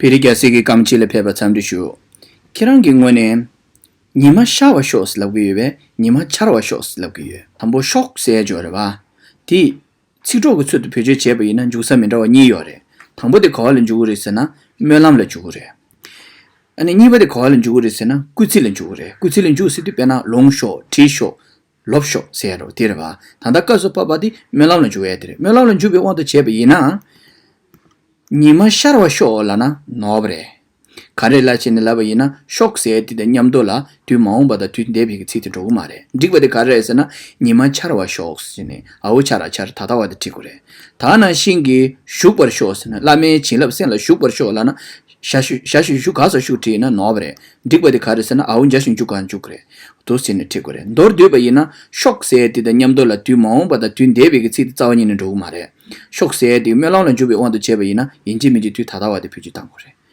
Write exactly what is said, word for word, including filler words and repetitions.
བོད་རིགས་རྒྱལ་སྲས་ཀྱི་སྐར་མ་གཅིག་ལ་ཕེབས་པར་འཚམས་འདྲི་ཞུ། ཁྱེད་རང་གི་ངོས་ནས། ཉི་མ་ཤར་བར་ཤོག་ཟེར་ལབ་ཀྱི་ཡོད་པས་ཉི་མ་འཆར་བར་ཤོག་ཟེར་ལབ་ཀྱི་ཡོད། དང་པོ་ཤོག་ཟེར་ཡ་ཅིག་ཡོད་རེད་བ། དེ། ཚིག་གྲོགས་ཀྱི་ཚུལ་དུ་བེད་སྤྱོད་བྱས་པ་ཡིན་ན་འཇུག་ས་མི་འདྲ་བ་གཉིས་ཡོད་རེད། དང་པོ་དེ་ག་བ་ལ་འཇུག་གི་རེད་ཟེར་ན་སྨོན་ལམ་ལ་འཇུག་གི་རེད། ཨ་ནི་གཉིས་པ་དེ་ག་བ་ལ་འཇུག་གི་རེད་ཟེར་ན་སྐུལ་ཚིག་ལ་འཇུག་གི་རེད། སྐུལ་ཚིག་ལ་འཇུག་ཟེར་དུས་དཔེར་ན་ལོངས་ཤོག་བྲིས་ཤོག་ལོབས་ཤོག་ཟེར་ཡ་རེད་དེ་རེད་བ། ད་ལྟ་སྐབས་སུ་བབས་པ་དེ་སྨོན་ལམ་ལ་འཇུག་ཡ་དེ་རེད། སྨོན་ལམ་ལ་འཇུག་པའི་དབང་དུ་བྱས་པ་ཡིན་ན། ཉི་མ་ཤར་བར་ཤོག་ལབ་ན་ནོར་བ་རེད། ག་རེ་ལ་བྱས་ནས་ལབ་པ་ཡིན་ན་ཤོག་ཟེར་དེ་དང་མཉམ་དུ་ལ་དུས་མ་འོངས་པ་དང་དུས་འདས་པའི་གི་ཚིག་དེ་འགྲོ་གི་མ་རེད། འགྲིག་པ་དེ་ག་རེ་རེད་ཟེར་ན་ཉི་མ་འཆར་བར་ཤོག་ཟེར་ནས་ཨའུ་ཆ་ར་འཆར་ད་ལྟ་བ་དེ་བྲིས་དགོས་རེད། ད་ནང་བཞིན་གྱི་བཞུགས་པར་ཤོག་ཟེར་ན་བླ་མའི་བྱིན་རླབས་སེམས་ལ་ཞུགས་པར་ཤོག་ལབ་ན་ཞ་ཞུ་ཞ་ཞུ་ཞུ་ག་ས་ཞུགས་བྲིས་ན་ནོར་བ་རེད། འགྲིག་པ་དེ་ག་རེ་ཟེར་ན་ཨའུ་འཇའ་ཞུ་འཇུ་ག་འཇུག་གི་རེད། དུ་ཟེར་ནས་བྲིས་དགོས་རེད། མདོར་བསྡུས་པ་ཡིན་ན་ཤོག་ཟེར་དེ་དང་མཉམ་དུ་ལ་དུས་མ་འོངས་པ་དང་དུས་འདས་པའི་གི་ཚིག་དེ་རྩ་བ་ཉིད་ནས་འགྲོ་གི་མ་རེད། ཤོག་ཟེར་དེ་སྨོན་ལམ་ལ་འཇུག་པའི་དབང་དུ་བྱས་པ་ཡིན་ན་ཡིན་གཅིག་མིན་གཅིག་དུས་ད་ལྟ་བ་དེ་བེད་སྤྱོད་གཏང་དགོས་རེད།